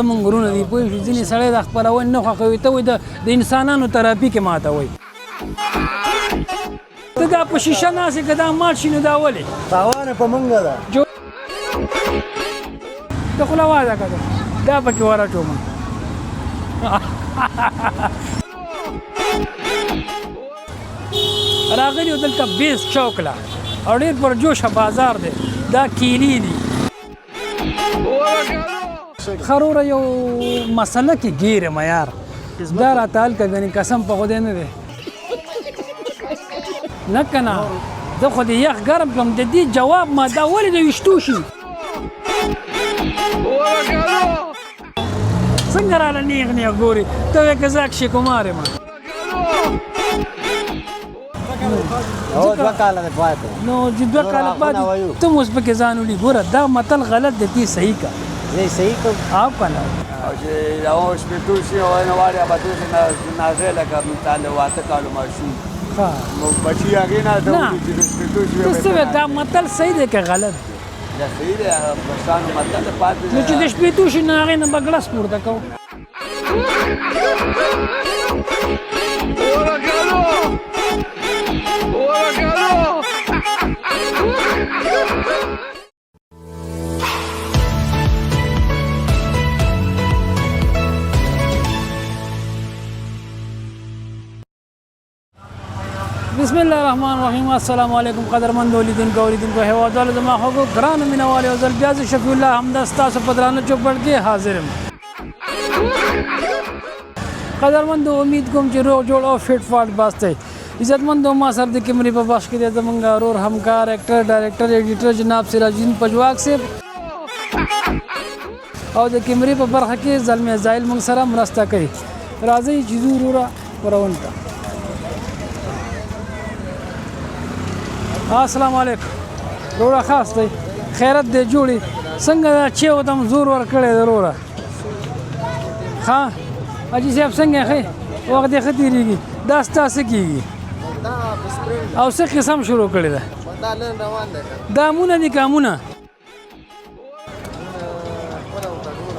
زمونږ وروڼه دي، پوه شو؟ ځینې سړی دا خپلونې نه خوښوي، ته وایي د انسانانو تراپي کې ماته وایي. ته دا په شیشه ناست یې، که دا مات شي نو دا ولې؟ تاوان یې په مونږ ده. ته خوله وازه کړه، دا پکې ورټوم. راغلی دلته بیس چوک له او ډېر پر جوشه بازار دی. دا کیلې دي. خروره یو مسله کې ګیر یم یار، دا راته هلکه ګنې قسم په خدای نه دی. نه که نه زه خو دې یخ ګرم کړم. د دې جواب ما دا ولې د ویشتو شي؟ څنګه راله نیغ نیغ ګوري ته وایې که زه اکشې کمار یم. او 2 کاله دی پاتې. نو چې 2 کاله پاتې، ته اوس پکې ځان ولي. ګوره، دا متل غلط دی، تی صحیح کا. زه یې صحیح کوم. او که نه؟ او چې یو شپېتو شي او نه واري به داسې نازی لکه مثال د 8 کالو ماشوم نو بچي هغې نه ته نه. ولي چې د شپېتو شي. ته څه وایې، دا متل صحیح دی که غلط دی؟ دا صحیح دی، هغه مشرانو متل پاتې. نو چې د شپېتو شي نو هغې نه به ګړس پورته کوو. بسم الله الرحمن الرحیم. السلام علیکم قدرمند لیدونکو، اوریدونکو، هیوادوالو، زما خوږو ګرانو مینهوالو، یو ځل بیا زه شفیع الله همدا ستاسو په درانه چوپړ کې حاضر یم. قدرمند، امید کوم چې روغ جوړ او فټ فاټ باستئ. عزتمند، ما سره د کیمرې په بخش کې دی زمونږ ورور، همکار، اکټر، ډایرکټر، ایډیټر جناب سراج الدین پژواک صاحب او د کیمرې په برخه کې زلمی زایل موږ سره مرسته کوي. راځئ چې ځو وروره خپرونې ته. السلام علیکم وروره، خاص دی، خیرت دی، جوړې څنګه دا چې ودم زور ورکړی دی وروره؟ ښه حاجي صاحب، څنګه یې؟ ښه وخت دې ښه تېرېږي؟ دا ستا څه کېږي او څه قسم شروع کړې ده؟ دا نن روان دی. دا مونه دي که امونه؟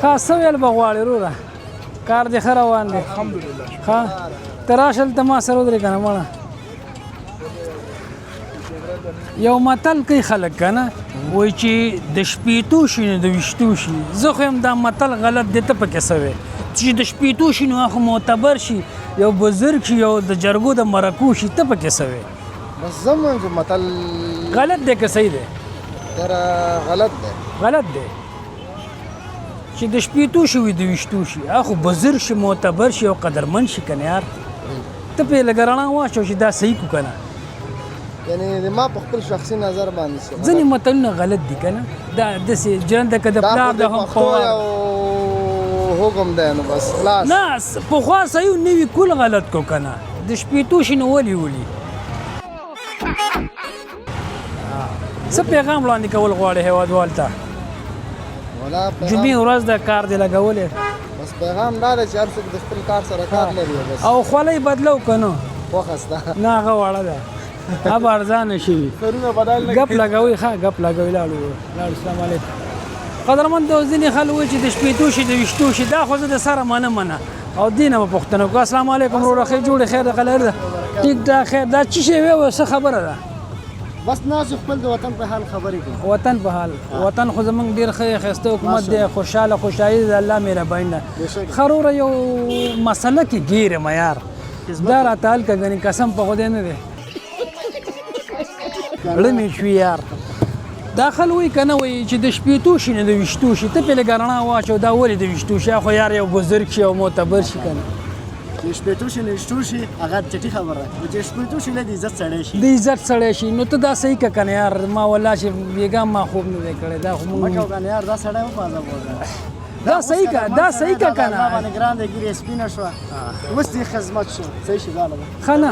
ښه، څه ویل به غواړې وروره؟ کار دې ښه روان دی؟ الحمدلله. ښه، ته راشه دلته ما سره ودرې که نه. مړه، یو متل کوي خلک که نه، وایي چې د شپېتو شي نو د ویشتو شي. زه خو یم دا متل غلط دی، ته پکې څه وایې؟ چې د شپېتو شي نو هغه معتبر شي، یو بزرګ شي، یو د جرګو د مرکو شي. ته پکې څه وایې؟ بس زمونږ متل غلط دی که صحیح دی؟ در غلط دی. غلط دی چې د شپېتو شي وي د ویشتو شي، هغه خو بزرګ شي، معتبر شي او قدرمن شي که نه یار؟ ته پرې لږه رڼا واچوه چې دا صحیح کو که نه. یعنی د ما په خپل شخصي نظر باندې چې ځینې متلونه غلط دي که نه؟ دا داسې ژرنده که د دا پلار خو د د هم پښتو یو حکم دی، نو بس خلاص. نه، پخوا صحیح و، نوي کول غلط کو که نه؟ د شپېتو شي نو ولې ولي؟ څه پیغام وړاندې کول غواړې هیوادوال ته؟ ولا جمعې ورځ ده، کار دې لګولی. بس پیغام دا دی چې هر څوک د خپل کار سره کار لري او بس. او خولۍ بدلو که نه؟ خوښه ستا. نه، هغه واړه ده، هغه ارزانه شوي. سرونه بدل نه. ګپ لګوي. ښه، ګپ لګوي. لاړو لاړو. السلام علیکم قدرمن دوست. ځینې خلک وایي چې د شپېتو شي د ویشتو شي، دا خو زه د سره منه منه او دې نه به پوښتنه وکړو. السلام علیکم وروره، ښه جوړې؟ خیر ده، خیر ده، ټیک ټاک خیر. دا څه شی وی؟ څه خبره ده؟ بس ناست خپل د وطن په حال خبرې کوو. وطن په حال؟ وطن خو زمونږ ډېر ښه ښایسته حکومت دی، خوشحاله خوشحالي ده، الله مهرباني ده. بېشکه. ښه وروره، یو مسله کې ګیر یم یار، دا راته حل که ګنې قسم په خدای نه دی، زړه مې شوي یار. دا خل وایي که نه، وایي چې د شپېتو شي نه د ویشتو شي. ته پرې لږه رڼا واچو، دا ولې د ویشتو شي؟ خو یار یو بزرګ شي او معتبر شي که نه؟ چې شپېتو شي نه ویشتو شي هغه چټي خبره ده، چې شپېتو شي نه د عزت سړی شي. د عزت سړی شي. نو ته دا صحیح که که نه یار؟ ما والله چې بېګا ما خوب نه دی کړی، دا خو مکه مونږ وکړه یار، دا سړی وپازه بوزه. دا صحیح که، دا صحیح که که نه؟ باندې ګران دی، ږیرې سپینه شوه، اوس دې خدمت شو، صحیح شي دا. ښه، نه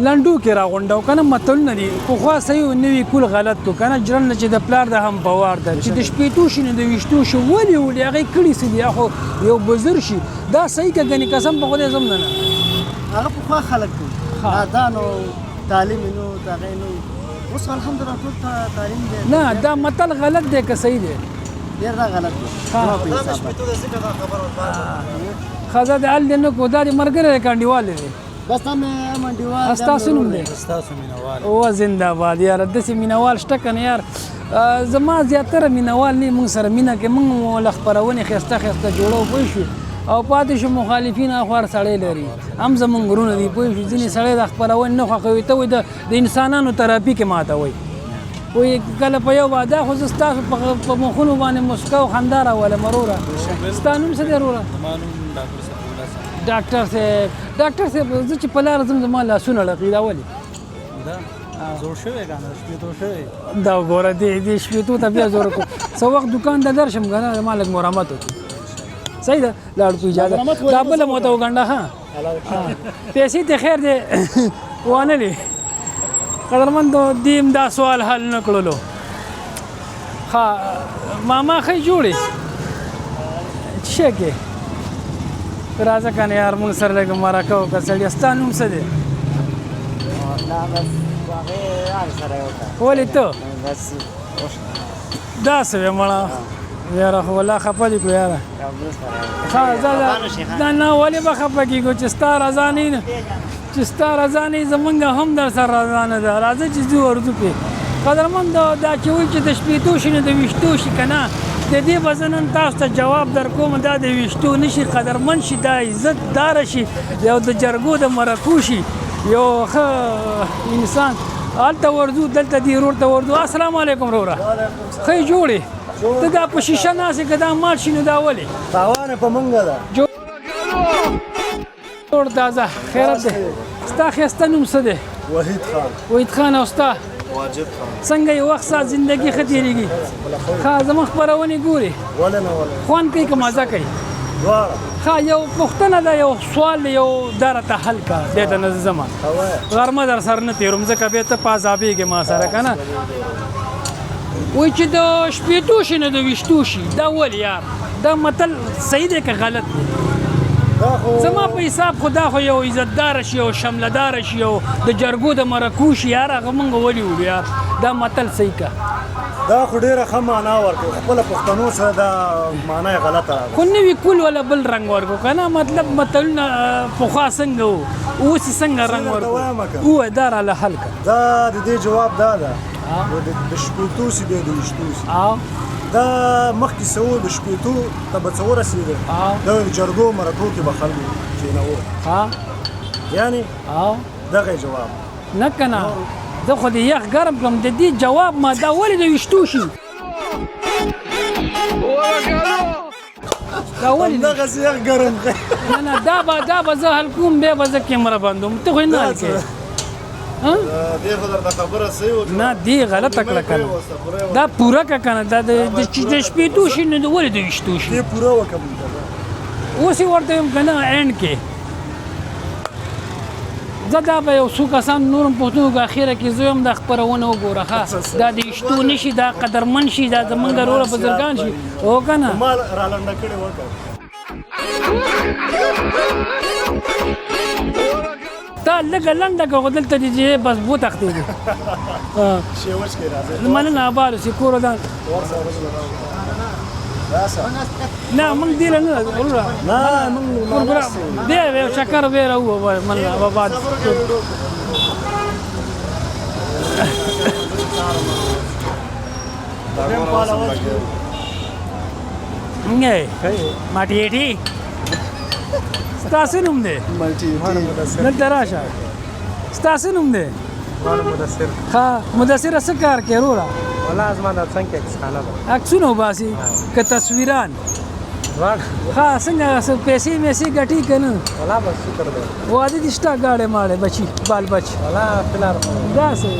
لنډو کې راغونډو که نه؟ متلونه دي، پخوا صحیح و، نوي کول غلط کو که نه؟ ژرنده چې د پلار د هم په وار ده، چې د شپېتو شي نو د ویشتو شي، ولې ولې؟ هغې کړي څه دي؟ خو یو بزرګ شي. دا صحیح که ګنې قسم په خدای زم نه نه. هغه پخوا خلک وو، دا نو تعلیم نو دغه نو، اوس الحمدلله ټول تعلیم دی. نه، دا متل غلط دی که صحیح دی؟ ډېر دا غلط دی زما په حساب باندې. ښځه د حل دې نه کو، دا دې ملګری دی که انډیوال دی؟ بس دا مې هم انډیوال دی، ستاسو نوم دی؟ ستاسو مینوال. او زنده باد یاره، داسې مینوال شته که نه یار؟ زما زیاتره مینوال نه موږ سره مینه کوي، موږ له خپرونې ښایسته ښایسته جوړو، پوه شوې؟ او پاتې شو مخالفین، هاخوا هر سړی لري، هم زموږ وروڼه دي، پوه شوې؟ ځینې سړی دا خپرونې نه خوښوي، ته وایي د انسانانو تراپي کې ماته وایي، وایي کله په یو واده، خو زه ستاسو په مخونو باندې مسکا او خندا راولم. وروره ستا نوم څه دی وروره؟ زما نوم ډاکټر صفي الله صاحب. ډاکټر صاحب، ډاکټر صاحب، زه چې په لاره ځم زما لاسونه لړقي، دا ولې؟ دا زوړ شوی که نه، شپېتو شوی. دا وګوره، دې شپېتو ته بیا زور وکړو. څه وخت دکان ته درشم که نه، ما لږ مرمت وکړي. صحیح ده، لاړ په اجازه. دا بله مو ته وګنډه. ښه پیسې ته خیر دی وانه لې. قدرمندو دیم دا سوال حل نه کړلو. ښه ماما ښه جوړې څه کې راځه که نه یار، موږ سره لږ مرکه وکړه. سړیه ستا نوم څه دی؟ نه بس هغې هر سره وکړه. ولې ته بس دا څه وې مړه یاره، خو والله خفه دې کړو یاره. ښه ځه دا نه، ولې به خفه کېږو چې ستا رضا نه، چې ستا رضا نه زمونږ هم در سره رضا نه ده. راځه چې ځو ورځو پې. قدرمن دا چې وایي چې د شپېتو شي نو د ویشتو شي که نه، د دې به زه نن تاسو ته جواب در کوم. دا د ویشتو نه شي، قدرمن شي، دا عزت دار شي، یو د جرګو د مرکو شي، یو ښه انسان. هلته ورځو، دلته دې ورور ته ورځو. السلام علیکم وروره، ښه یې جوړې؟ ته دا په شیشه ناست یې، که دا مات شي نو دا ولې؟ تاوان په مونږ ده. جوړ تازه خیرت دی. ستا ښایسته نوم څه دی؟ وحید خان. وحید خان. او ستا؟ واجد خان. څنګه یې وخت ساعت زندګي ښه تېرېږي؟ ښه زموږ خپرونې ګورې؟ ولې نه ولې. خوند کوي که مزه کوي؟ دواړه. ښه یو پوښتنه ده، یو سوال دی، یو دا راته حل کړه، بیا ته نه ځم، غرمه در سره نه تېروم، ځکه بیا ته په عذابېږې ما سره که نه. وایي چې د شپېتو شي نه د ویشتو شي، دا ولې یار؟ دا متل صحیح دی که غلط دی؟ زما په حساب خو دا خو یو عزتدار شي او شملهدار شي او د جرګو د مرکو شي یار، هغه مونږ ولې وړو یار؟ دا متل صحیح که؟ دا خو ډېره ښه معنا ورکړه، خپله پښتنو سره دا معنا یې غلطه راغله. خو نوي کول ولا بل رنګ ورکړو که نه؟ مطلب متلونه پخوا څنګه وو، اوس یې څنګه رنګ ورکړو؟ ووایه دا راله حل کړه. دا د دې جواب دا ده، د شپېتو سي بیا د ویشتو سي، دا مخکې څه وو، د شپېتو ته به څه ورسېده، د جرګو مرکو کې به خلکو کښېنوو، یعنې دغه جواب. نه که نه، زه خو دې یخ ګرم کړم. د دې جواب ما دا ولې د ویشتو شي؟ دا ولې دغسې یخ ګرم؟ نه نه، دا به زه حل کوم، بیا به زه کیمره بندوم، ته خو یې نه حل کوې. دې خو درته خبره صحیح وکړه. نه دې غلطه کړه که نه، دا پوره کړه که نه، دا د شپېتو شي نو ولې د ویشتو شي؟ دې پوره وکړه. اوس یې ورته یم که نه اینډ کې. زه دا به یو څو کسان نورم پوښتنو که اخره کې زه هم دا خپرونه وګوره. ښه دا د ویشتو نه شي، دا قدرمن شي، دا زمونږ وروره بزرګان شي، هو که نه؟ ما رالنډه کړې وکړه. تا لږه لنډه کړه، خو دلته دې چې بس وتښتېدې. مننه، اباد اوسې، کور ودان. نه موږ دې له نه وروره، نه موږ بیا یو چکر بیا راووه. مننه، اباد. نه ماټیټي، ستا څه نوم دی؟ دلته راشه. ستا څه نوم دی؟ مدثر. ښه مدثره، څه کار کوې وروره؟ والله زما د څنګ کې عکسخانه ده. عکسونه وباسي که تصویران؟ ښه څنګه پیسې میسې ګټي که نه؟ والله بس شکر دی. واده دې شته؟ ګاډی ماړی بچي بال بچ؟ والله پلار. داسې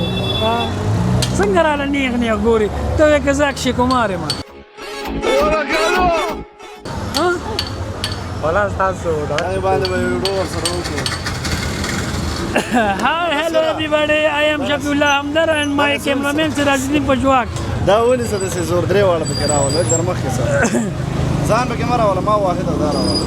څنګه راله نیغ نیغ ګوري ته، وایې که زه اکشي کمار یم. والله تاسو دا باندې به ویډیو ورسره وکړو. Hi, hello everybody. I am Shafiullah Hamdar and my cameraman Sirajuddin Pajwak. دا ولې څه داسې زور درې واړه پکې راوله، در مخکې څه ځان پکې مه راوله، ما واحد او دا راوله.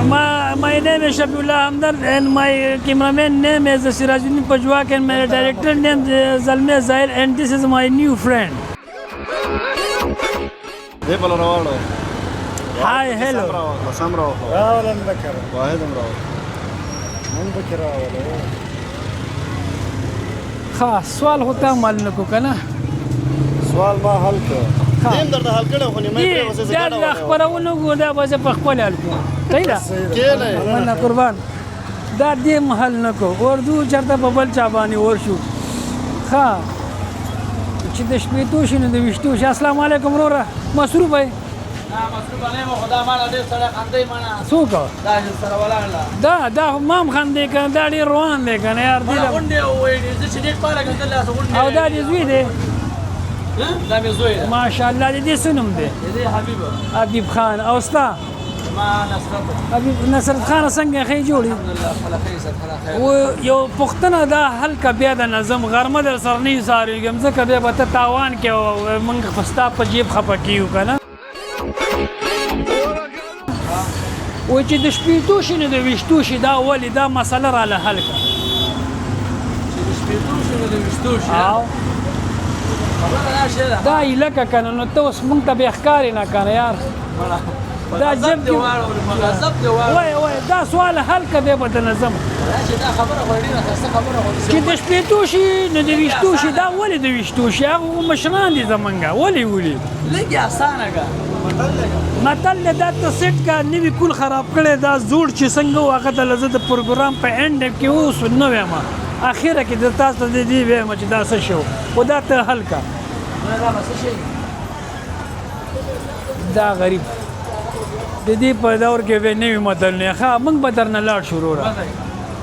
My name is Shafiullah Hamdar and my cameraman name is Sirajuddin Pajwak and my director name is Zalmay Zahir and this is my new friend. دې بل راوړو. های هلو. سم راوړو. راولم بکره. واحد هم راوړو. مونږ پکې راولو. ښه سوال خو تا حل نه کو که نه؟ سوال ما حل کړ. دیم درته حل کړی خو نیمه پرې وسه دا د خپرونو ګور دا به زه په خپل حل کوم. صحیح ده؟ کېنه. مننه قربان. دا دې هم حل نه کو. اردو چېرته په بل چا باندې ورشو. ښه چې د شپېتو شي نو د ویشتو شي. السلام علیکم وروره، مصروف یې؟ مصروف نه یم، خو دا ماله ډېر سړی خندوي مانا. څوک؟ دا چې سره ولاړ له. دا خو ما هم خندوي که نه، دا ډېر روان دی که نه یار. غونډې وایي زه چې ډېر پاله کتل داسې غونډې. او دا دې زوی دی؟ دا مې زوی دی. ماشاءالله. د دې څه نوم دی؟ د دې حبیب. حبیب خان. او ستا؟ ما نصرت. حبیب نصرت خان څنګه ښه جوړ یې؟ الحمدلله خپله ښه یې خپله خیر. و یو پوښتنه دا حل که بیا د نظم غرمه در سره نه ایسارېږم، ځکه بیا به ته تاوان کې او موږ خو ستا په جیب خفه کېږو که نه. وایي چې د شپېتو شي نو د ویشتو شي، دا ولې؟ دا مسله راله حل کړه. چې د شپېتو شي نو د ویشتو شي. او دا ایله که که نه نو ته اوس موږ ته بیا ښکارې نه که نه یار. دا جب کې وایه وایه دا سوال حل که بیا به د نظم. چې د شپېتو شي نو د ویشتو شي، دا ولې د ویشتو شي؟ هغه مشران دي زمونږ، ولې ولي؟ لږ اسانه که متل دی دا ته سیټ که نوي کول خراب کړی، دا زوړ چې څنګه و هغه ته زه د پروګرام په اینډ کې اوس نه وایم، اخره کې د تاسو ته د دې وایم چې دا څه شی و، خو دا ته حل که. دا غریب د دې په دور کې به نوي متل نه. ښه موږ به درنه لاړ شو وروره.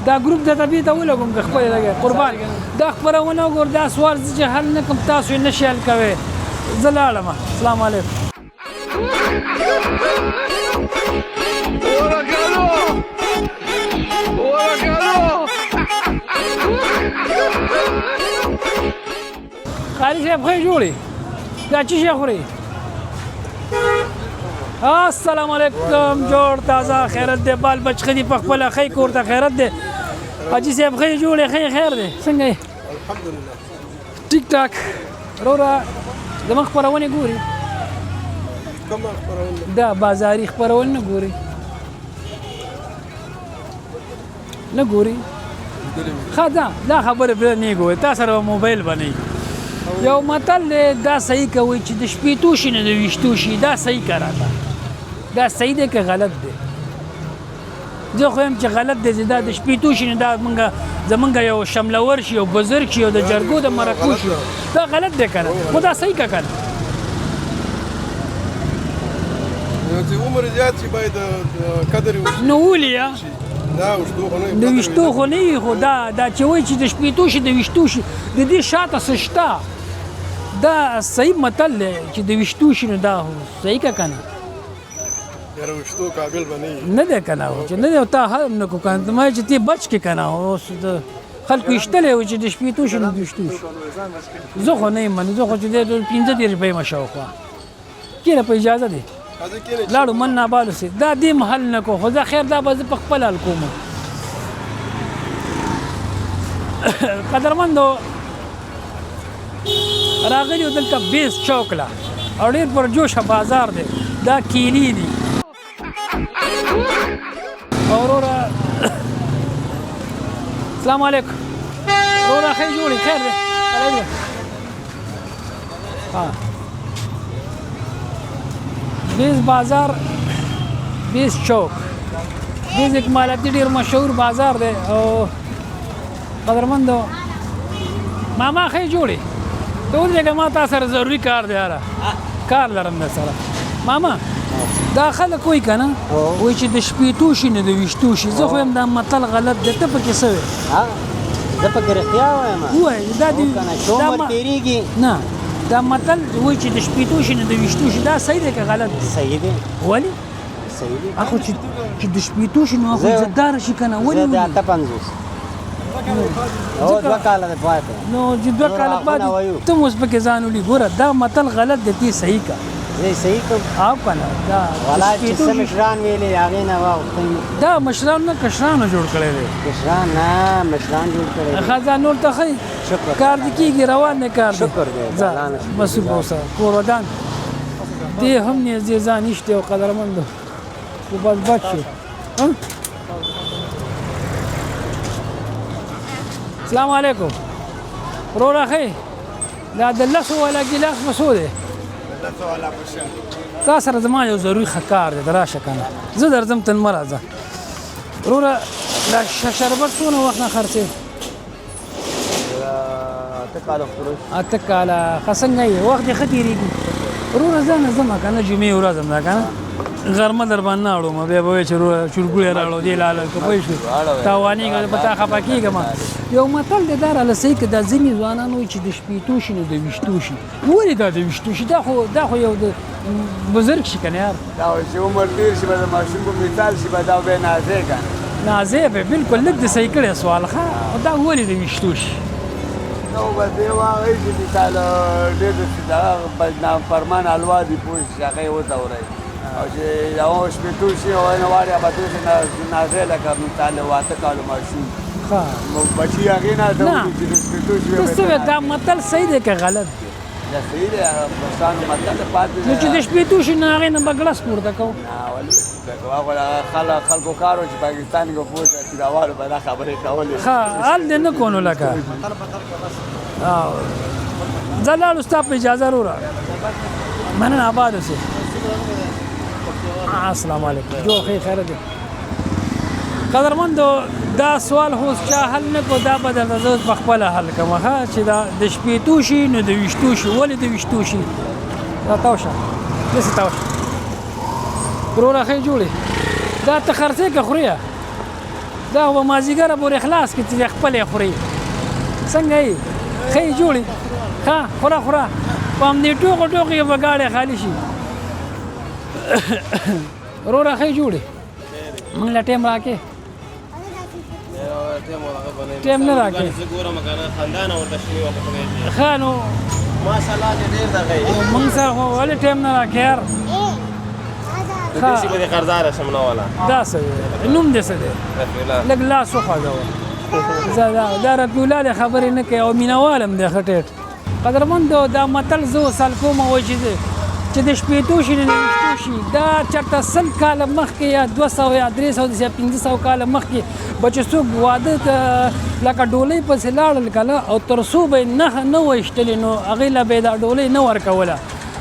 دا ګروپ د طبیعت ته ولګوم که خپلې لګوې. قربان دا خپرونه وګور، دا سوال زه چې حل نه کړم تاسو یې نه شئ حل کوی. زه لاړم. السلام علیکم. قاري صاحب ښه جوړې؟ دا څه شی خورې؟ السلام علیکم. جوړ تازه خیرت دی، بال بچ ښه دي په خپله، ښه کور ته خیرت دی. حاجي صاحب ښه جوړې؟ ښه خیر دی، څنګه یې؟ الحمدلله ټیک ټاک. وروره زموږ خپرونې ګوري؟ کومه خپرونه؟ دا بازاري خپرونې نه ګوري؟ نه ګوري؟ ښه دا خبره بیا نه ګوري، تا سره به موبایل باندې. یو متل دی دا صحیح کوي چې د شپېتو شي نه د ویشتو شي، دا صحیح که راته؟ دا صحیح دی که غلط دی؟ زه خو یم چې غلط دی، چې دا د شپېتو شي نه دا زمونږ یو شملور شي، یو بزرګ شي، یو د جرګو د مرکو شي، دا غلط دی که نه؟ خو دا صحیح که که نه؟ چې عمر زیات شي باید قدر یې وشي. نو ولې یا؟ نه ویشتو خو نه د ویشتو خو نه وي، خو دا چې وایي چې د شپېتو شي د ویشتو شي، د دې شاته څه شته؟ دا صحیح متل دی چې د ویشتو شي نو دا صحیح که که نه؟ یاره ویشتو قابل به نه وي. نه دی که نه، چې نه دی تا هم نه کو که نه، ما چې تی بچ کې که نه، اوس د خلکو ویشتلی و چې د شپېتو شي نو د ویشتو شي. زه خو نه یم، زه خو چې دی 35 به یم شاوخوا. کېنه په اجازه دی لاړو. من نابالو سي دا دې هم حل نه کو، خو زه خیر دا به زه په خپل حل کوم. قدرمندو راغلي یو دلته بیس چوک له، او ډېر پر جوشه بازار دی. دا کیلې دي. او وروره السلام علیکم. وروره ښه جوړ یې؟ خیر دی؟ بیس بازار، بیس چوک، بیس اکمالاتي ډېر مشهور بازار دی. او قدرمندو ماما ښه جوړې؟ ته ودرېږه، ما تا سره ضروري کار دی، یاره کار لرم در سره. ماما دا خلک وایي که نه، وایي چې د شپېتو شي نه د ویشتو شي. زه خو یم دا متل غلط دی، ته پکې څه وایې؟ زه پکې رښتیا وایم. ووایه دا دې چې عمر تېرېږي. نه دا متل وایي چې د شپېتو شي نه د ویشتو شي، دا صحیح دی که غلط دی؟ صحیح دی. ولې؟ صحیح دی. اخو چې د شپېتو شي نو هغه عزتدار شي که نه؟ ولې؟ زه د 58. او 2 کاله دی پاتې. نو چې 2 کاله پاتې ته هم اوس پکې ځان ولي. ګوره دا متل غلط دی، ته صحیح که. زه یې صحیح کړم. او که نه دا ولا چې څه مشران ویلې هغې نه واوښتم. دا مشران نه کشرانو جوړ کړی دی. کشران نه مشران جوړ کړی دی. ښه ځه نور ته ښه یې؟ شکر. کار دې کېږي، روان دی کار دی. شکر دی. ځه مصروف اوسه، کور ودان. دې هم نږدې ځان نشته او قدرمند خو بس بچ شو. السلام علیکم وروره، ښه دا د لسو والا ګیلاس په څو دی؟ تا سره زما یو ضروري ښه کار دی، راشه که نه زه درځم، ته مه راځه. وروره دا شربت څونه وخت نه خرڅې؟ 8 کاله پوره. 8 کاله. ښه څنګه یې، وخت دې ښه تېرېږي؟ وروره زه نه ځم که نه، جمعې ورځ هم ده که نه، غرمه در باندې نه اړوم، بیا به وایې چې وروره چورګوړی راړو دې لاله، که پوه شوې تاوانېږم، په تا خفه کېږم. یو متل دی دا راله صحیح که دا ځینې ځوانان وایي چې د شپېتو شي نو د ویشتو شي، ولې دا د ویشتو شي؟ دا خو یو د بزرګ شي که نه یار، دا چې عمر ډېر شي به د ماشوم په مثال شي به دا بیا نازی که نه نازی به بالکل. لږ دې صحیح کړی سوال. ښه دا ولې د ویشتو شي؟ نو بس یو هغه چې مثال ډېر داسې دغه نافرمان الوا دي پوه شي، هغه یې وځوروي، او چې یو شپېتو شي او نه واړي به داسې نازی لکه مثال 8 کالو ماشوم ښه بچي هغې نه چې د شپېتو شي. ته څه وایې، دا متل صحیح دی که غلط دی؟ دا صحیح دی، پښتانو متل پاتې نو چې د شپېتو شي نو هغې نه به ګړس پورته کوو. نه ولې هغه خلکو کار و چې پاکستان کې پوه شي چې دا والو به دا خبرې کولې. ښه حل دې نه کو نو لکه زه لاړو ستا په اجازه وروره، مننه، آباد اوسې. السلام علیکم، جوړ ښه خیر دی. قدرمندو دا سوال خو اوس چا حل نه کړو، دا به درته زه اوس په خپله حل کړم. ښه چې دا د شپېتو شي نو د ویشتو شي، ولې د ویشتو شي؟ دا تاو شه، داسې تاو شه وروره. ښه جوړې دا ته خرڅې که خورې؟ دا خو به مازدیګره پورې خلاص کړي چې خپلې خورې. څنګه یې ښه یې جوړې؟ ښه خوره خوره، په همدې ټوکو ټوکو کې به ګاډی خالي شي. وروره ښه یې جوړې، موږ له ټایم راکې؟ ټایم نه راکې؟ ښه نو ماشاءالله چې ډېر دغه یې موږ سره خو ولې ټایم نه راکې یار؟ د دې شي به دې قرضداره شم نه والا. دا څه دی، نوم دې څه دی؟ رفیع الله. لږ لاس وخوځوه. دا رفیع الله دی، خبرې نه کوي او مینهوال هم دی ښه ټیټ. قدرمندو دا متل زه اوس حل کوم، وایي چې د شپېتو شي نو د ویشتو شي. دا چېرته 100 کاله مخکې یا 200 یا 300 یا 500 کاله مخکې به چې څوک واده ته لکه ډولۍ پسې لاړل که نه، او تر څو به یې نښه نه ویشتلې نو هغې له به یې دا ډولۍ نه ورکوله،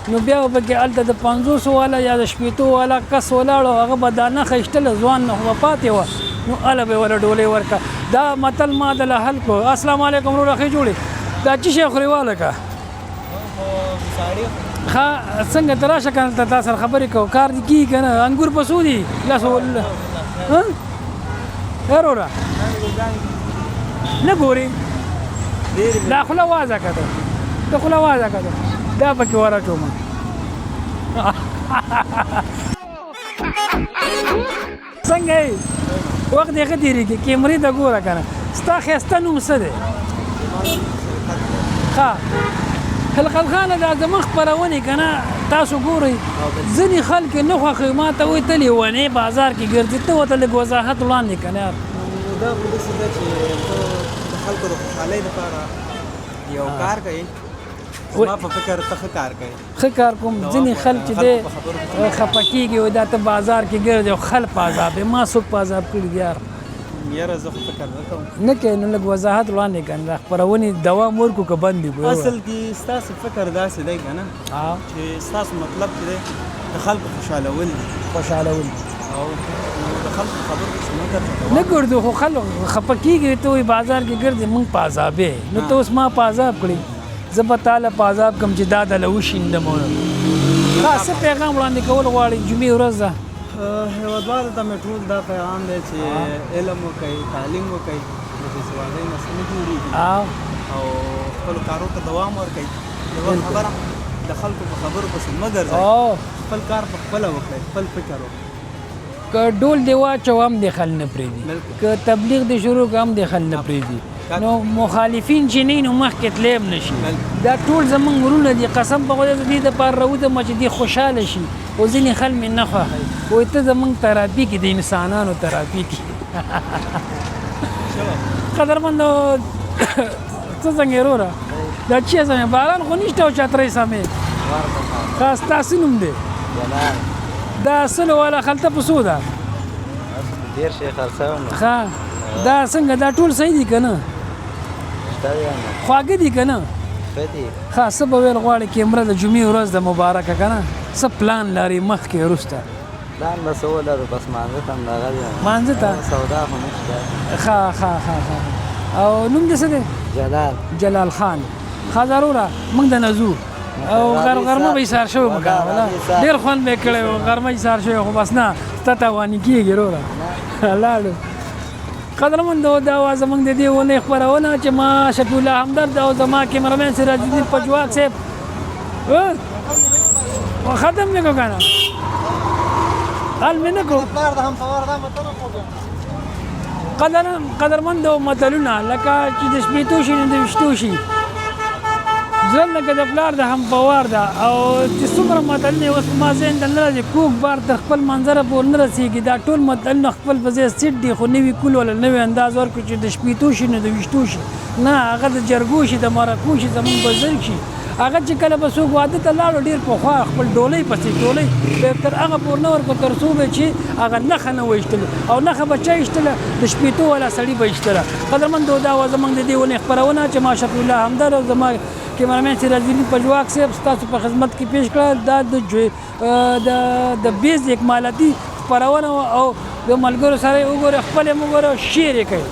نو بیا به پکې هلته د 50 والا یا د 60 والا کس ولاړ او هغه به دا نښه ایشتله، ځوان نه خو به پاتې وه، نو هله به یې ورله ډولۍ ورکړه. دا متل ما دله حل کړو. السلام علیکم وروره، ښې جوړې؟ دا څه شی خورې والکه؟ ښه څنګه ته راشه که نه، تا سره خبرې کوو، کار دې کېږي که نه؟ انګور په څو دي؟ لسو ها وروره نه ګورې؟ دا خوله وازه کړه، ته خوله وازه کړه، دا پکې وراچوم. څنګه یې، وخت دې ښه تېرېږي؟ کیمرې ته ګوره که نه. ستا ښایسته نوم څه دی؟ ښه خلقت خانه، دا زموږ خپرونې که نه تاسو ګورئ، ځینې خلک یې نه خوښوي، ما ته وایي ته لیونی بازار کې ګرځې، ته ورته لږ وضاحت وړاندې که نه یار. دا خو داسې ده چې ته د خلکو د خوشحالۍ لپاره یو کار کوې، زما په فکر ته ښه کار کوې. ښه کار کوم. ځینې خلک چې دی خفه کېږي، وایي دا ته بازار کې ګرځې او خلک په عذاب یې. ما څوک په عذاب کړي دي یار؟ یاره زه خو فکر نه کوم. نه کوې نو لږ وضاحت وړاندې کړه، دا خپرونې دوام ورکړو که بند یې کړو؟ اصل کې ستاسو فکر داسې دی که نه چې ستاسو مطلب چې دی د خلکو خوشحالول دي. خوشحالول دي او د خلکو خبرو پسې مه ګرځه. نه ګرځو خو خلک خفه کېږي، ته وایي بازار کې ګرځې موږ په عذاب یې، نو ته اوس ما په عذاب کړې، زه به تا له په عذاب کړم چې دا دله وشیندم. ښه څه پیغام وړاندې کول غواړې؟ جمعې ورځ ده. هېوادوالو ته مې ټول دا پیغام دی چې علم وکړئ، تعلیم وکړئ، د بېسوادۍ نه څه نه جوړېږي، او خپلو کارو ته دوام ورکړئ. یوه خبره د خلکو په خبرو پسې مه ګرځئ، خپل کار په خپله وکړئ، خپل فکر وکړئ. که ډول دې واچوه هم دې خل نه پرېږدي، که تبلیغ دې شروع کړه هم دې خل نه پرېږدي، نو مخالفین چې نه نو مخکې تللی هم نه شي. دا ټول زموږ وروڼه دي، قسم په خدای زه دې دپاره راوځم چې دې خوشحاله شي، خو ځینې خلک مې نه خوښوي، وایي ته زموږ تراپي کې د انسانانو تراپي کې. قدرمندو ته څنګه یې وروره؟ دا چیرې ځم؟ باران خو نشته او چترۍ سمې. ښه ستا څه نوم دی؟ دا سلو والا خلطه په څو ده؟ ډېر شی خرڅوم. ښه دا څنګه دا ټول صحیح دي که نه؟ خواږه دي که نه؟ ښه دي. ښه څه به ویل غواړې کیمره د جمعې ورځ ده مبارکه که نه؟ څه پلان لرې مخکې وروسته؟ پلان به څه ولرو بس مانځه ته همدغه دی. مانځه ته؟ سودا خو نشته. ښه ښه ښه ښه او نوم دې څه دی؟ جلال. جلال خان. ښه وروره موږ د نه ځو او غرمه به ایسار شوی مو کنه ولا ډېر خوند به یې کړی و غرمه ایسار شوی خو بس نه ستا تاواني کېږي وروره لاړو. قدرمندو دا وه زموږ د دې اونۍ خپرونه چې ما شفیع الله همدرد او زما کیمرمین سراج الدین پژواک صاحب ختم مې کو که نه حل مې نه کو. قدرمندو متلونه لکه چې د شپېتو شي نو د ویشتو شي، زړه لکه د پلار د هم په وار ده. او چې څومره متلونه اوس ما ذهن ته نه راځي، کوږ بار تر خپل منظره پورې نه رسېږي. دا ټول متلونه خپل په ځای سیټ دي، خو نوي کول ولا نوی انداز ورکړو چې د شپېتو شي نو د ویشتو شي، نه هغه د جرګو شي، د مرکو شي، زمونږ بزرګ شي. هغه چې کله به څوک واده ته لاړو ډېر پخوا خپل ډولۍ پسې ډولۍ به تر هغه پورې نه ورکړو تر څو به چې هغه نښه نه ویشتله، او نښه به چا ایشتله؟ د شپېتو والا سړي به ایشتله. قدرمندو دا وه زموږ د دې اونۍ خپرونه چې ما شفیع الله همدرد او زما کیمرامین سراج الدین پژواک صاحب ستاسو په خدمت کې پیش کړه. دا د د بیز اکمالاتي خپرونه او د ملګرو سره یې وګورئ، خپل یې هم وګورئ او شیر یې کړئ.